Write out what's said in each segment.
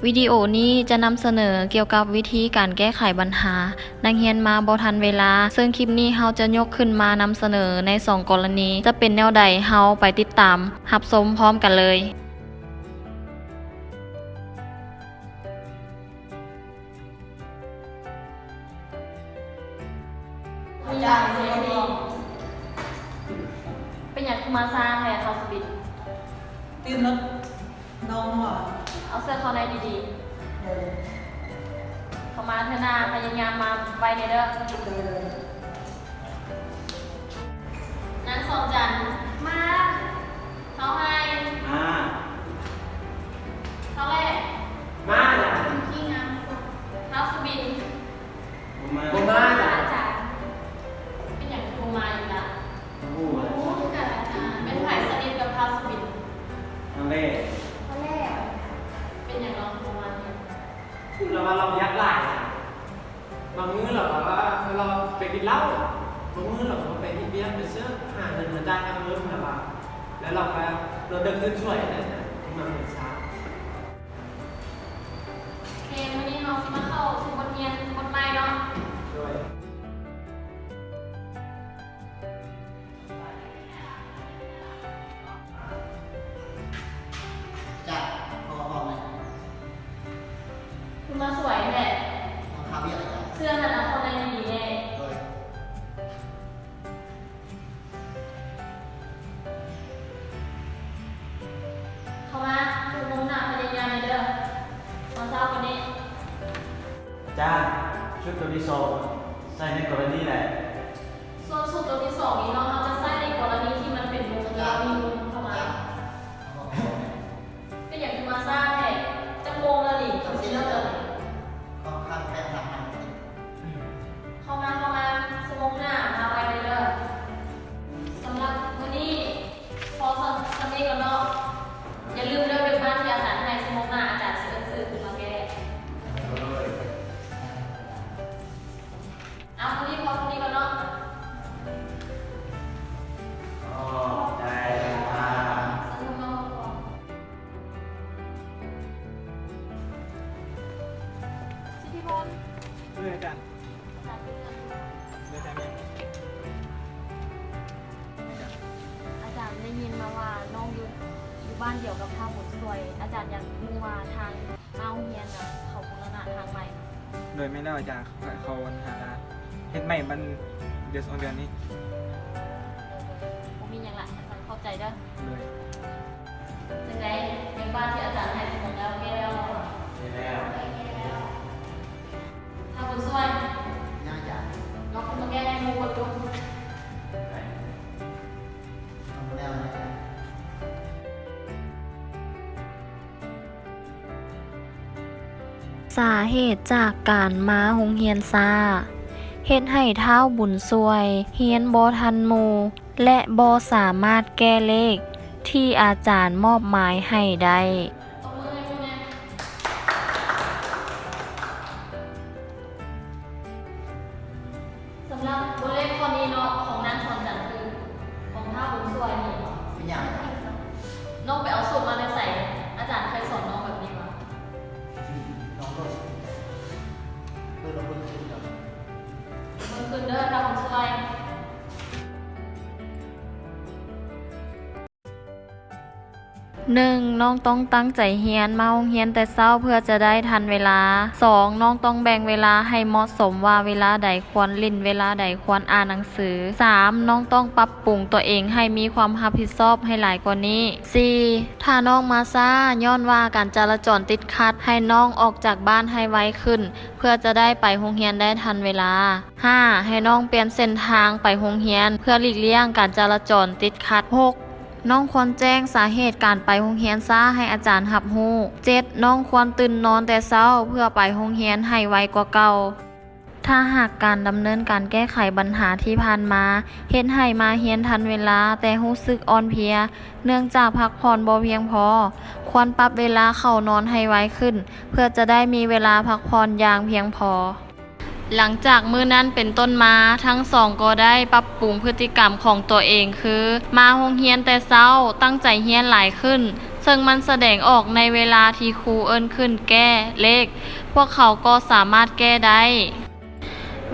ວິດີໂອນີ້ຈະນຳສະເໜີກ່ຽວກັບວິທີການແກ້ໄຂບັນຫານັກຮຽນມາບໍ່ທັນເວລາ, ເຊິ່ງຄລິບນີ້ເຮົາຈະຍົກຂຶ້ນມານຳສະເໜີໃນສອງກໍລະນີ, ຈະເປັນແນວໃດ, ເຮົາໄປຕິດຕາມຮັບຊົມພ້ອມກັນເລີຍ. ເປັນຫຍັງຄືມາຊ້າແທ້ ທ້າວສຸບິນ? ຕື່ນລົດ ນ້ອງວ່າ ເອົາເສື້ອເຂົ້າໃນດີໆ. ເອີ ເຂົ້າມາເທື່ອໜ້າພະຍາຍາມມາໄວແດ່ເດີ. ເອີ ນາງສອງຈັນ ມາ. ທ້າວໄຮ່ ມາ. ທ້າວແຫຼ້ ມາ. ຂີ້ງາມ ທ້າວສຸບິນ ບໍ່ມາ ບໍ່ມາອາຈານ. ເປັນຫຍັງຄືບໍ່ມາອີກລະ? ບໍ່ຮູ້ ບໍ່ຮູ້ຄືກັນອາຈານ. ແມ່ນໃຜສະໜິດກັບທ້າວສຸບິນ? ທ້າວແຫຼ້ ທ້າວແຫຼ້. ເປັນຫຍັງລາວຄືບໍ່ມາຮຽນ? ລາວວ່າລາວຢາກຫຼາຍ. ບາງມື້ລາວກໍວ່າລາວໄປກິນເຫຼົ້າ, ບາງມື້ລາວກໍໄປເຮັດວຽກ ໄປເສີບ ຫາເງິນມາຈ່າຍຄ່າເທີມລາວວ່າ. ແລ້ວລາວກໍລາວເດີນຂຶ້ນຊ່ວຍຫັ້ນນະ ທີ່ມາເຮືອນຊາ. ໂອເຄ ມື້ນີ້ເຮົາຊິມາເຂົ້າສູ່ບົດຮຽນບົດໃໝ່ເນາະ. ໂດຍ. ຈາກ ຂໍຫ້ອງແດ່. ຄືມາສວຍແທ້. ມາຄາວຽກອາຈານ. ເສື້ອນັ້ນເອົາເຂົ້າໃນດີໆແດ່. ໂດຍ. ເຂົ້າມາ ທຸກໂມງໜ້າພະຍາຍາມແດ່ເດີ. ມາເຊົ້າກວ່ານີ້. ອາຈານ, ຊຸດຕົວທີສອງໃຊ້ໃນກໍລະນີໃດ? ສ່ວນຊຸດຕົວທີສອງນີ້ເນາະ, ເຮົາຈະໃຊ້ໃນກໍລະນີທີ່ມັນເປັນມຸມ ແລ້ວມີມຸມເຂົ້າມາ. ເປັນຫຍັງຄືມາຊ້າແທ້? ຈັກໂມງແລ້ວນີ້? ເຈົ້າຊິເລີກແລ້ວນີ້? ຂ້ອຍຄາດແປດຫ້ານາທີ. ເຂົ້າມາ ເຂົ້າມາ, ຊົ່ວໂມງໜ້າມາໄວແດ່ເດີ. ສຳລັບມື້ນີ້ ພໍສ່ຳນີ້ກ່ອນເນາະ. ຢ່າລືມເດີ ເວກບ້ານທີ່ອາຈານໃຫ້, ຊົ່ວໂມງໜ້າອາຈານຊິເອີ້ນຊື່ຂຶ້ນມາແກ້. ເອົາ ມື້ນີ້ພໍສ່ຳນີ້ກ່ອນເນາະ. ຂອບໃຈ. ສິດທິພົນ. ເອີ ອາຈານ. ອາຈານ ເລື່ອງ ເລື່ອງການຮຽນ. ອາຈານ ອາຈານໄດ້ຍິນມາວ່ານ້ອງຢູ່ ຢູ່ບ້ານດຽວກັບທ້າວບຸນຊ່ວຍ. ອາຈານຢາກຮູ້ວ່າທາງມາໂຮງຮຽນນະ ເຂົາບູລະນະທາງໃໝ່. ໂດຍ ແມ່ນແລ້ວອາຈານ, ເຂົາ ເຂົາຫາເຮັດໃໝ່ມັນເດືອນສອງເດືອນນີ້. ໂດຍ ໂດຍ ບໍ່ມີຫຍັງລະ ອາຈານຂອບໃຈເດີ. ໂດຍ. ຈັ່ງໃດ ວຽກບ້ານທີ່ອາຈານໃຫ້ສະໝົງແລ້ວ ແກ້ແລ້ວບໍ່? ແກ້ແລ້ວ. ແກ້ແລ້ວ. ທ້າວບຸນຊ່ວຍ. ຍັງອາຈານ. ລອງຂຶ້ນມາແກ້ໃຫ້ໝູ່ເບິ່ງດູ. ໄດ້. ທຳແລ້ວນະ. ສາເຫດຈາກການມາໂຮງຮຽນຊ້າ ເຮັດໃຫ້ທ້າວບຸນຊ່ວຍຮຽນບໍ່ທັນໝູ່ ແລະ ບໍ່ສາມາດແກ້ເລກທີ່ອາຈານມອບໝາຍໃຫ້ໄດ້. ສຳລັບບົດເລກຂໍ້ນີ້ເນາະ ຂອງນາງສອນຈັນຄື ຂອງທ້າວບຸນຊ່ວຍນີ້. ເປັນຫຍັງ? ນ້ອງໄປເອົາສູດມາແຕ່ໃສ? ອາຈານເຄີຍສອນນ້ອງແບບນີ້ບໍ່? ນ້ອງເບິ່ງ ເບິ່ງຄືນດອກ. ເບິ່ງຄືນເດີ ທ້າວບຸນຊ່ວຍ. ໜຶ່ງ ນ້ອງຕ້ອງຕັ້ງໃຈຮຽນ, ມາໂຮງຮຽນແຕ່ເຊົ້າເພື່ອຈະໄດ້ທັນເວລາ. ສອງ ນ້ອງຕ້ອງແບ່ງເວລາໃຫ້ເໝາະສົມວ່າເວລາໃດຄວນຫຼິ້ນ, ເວລາໃດຄວນອ່ານໜັງສື. ສາມ ນ້ອງຕ້ອງປັບປຸງຕົວເອງໃຫ້ມີຄວາມຮັບຜິດຊອບໃຫ້ຫຼາຍກວ່ານີ້. ສີ່ ຖ້ານ້ອງມາຊ້າຍ້ອນວ່າການຈະລາຈອນຕິດຂັດ, ໃຫ້ນ້ອງອອກຈາກບ້ານໃຫ້ໄວຂຶ້ນ ເພື່ອຈະໄດ້ໄປໂຮງຮຽນໄດ້ທັນເວລາ. ຫ້າ ໃຫ້ນ້ອງປ່ຽນເສັ້ນທາງໄປໂຮງຮຽນ ເພື່ອຫຼີກລ່ຽງການຈະລາຈອນຕິດຂັດ. ຫົກ ນ້ອງຄວນແຈ້ງສາເຫດການໄປໂຮງຮຽນຊ້າໃຫ້ອາຈານຮັບຮູ້. ເຈັດ ນ້ອງຄວນຕື່ນນອນແຕ່ເຊົ້າເພື່ອໄປໂຮງຮຽນໃຫ້ໄວກວ່າເກົ່າ. ຖ້າຫາກການດຳເນີນການແກ້ໄຂບັນຫາທີ່ຜ່ານມາ ເຮັດໃຫ້ມາຮຽນທັນເວລາ ແຕ່ຮູ້ສຶກອ່ອນເພຍ ເນື່ອງຈາກພັກຜ່ອນບໍ່ພຽງພໍ, ຄວນປັບເວລາເຂົ້ານອນໃຫ້ໄວຂຶ້ນ ເພື່ອຈະໄດ້ມີເວລາພັກຜ່ອນຢ່າງພຽງພໍ. ຫຼັງຈາກມື້ນັ້ນເປັນຕົ້ນມາ, ທັງສອງກໍໄດ້ປັບປຸງພຶດຕິກຳຂອງຕົວເອງ ຄື ມາໂຮງຮຽນແຕ່ເຊົ້າ, ຕັ້ງໃຈຮຽນຫຼາຍຂຶ້ນ, ເຊິ່ງມັນສະແດງອອກໃນເວລາທີ່ຄູເອີ້ນຂຶ້ນແກ້ເລກ, ພວກເຂົາກໍສາມາດແກ້ໄດ້.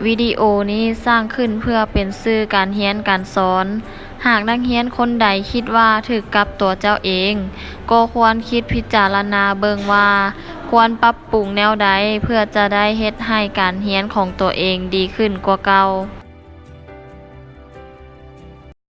ວິດີໂອນີ້ສ້າງຂຶ້ນເພື່ອເປັນສື່ການຮຽນການສອນ. ຫາກນັກຮຽນຄົນໃດຄິດວ່າຖືກກັບຕົວເຈົ້າເອງ, ກໍຄວນຄິດພິຈາລະນາເບິ່ງວ່າຄວນປັບປຸງແນວໃດ ເພື່ອຈະໄດ້ເຮັດໃຫ້ການຮຽນຂອງຕົວເອງດີຂຶ້ນກວ່າເກົ່າ.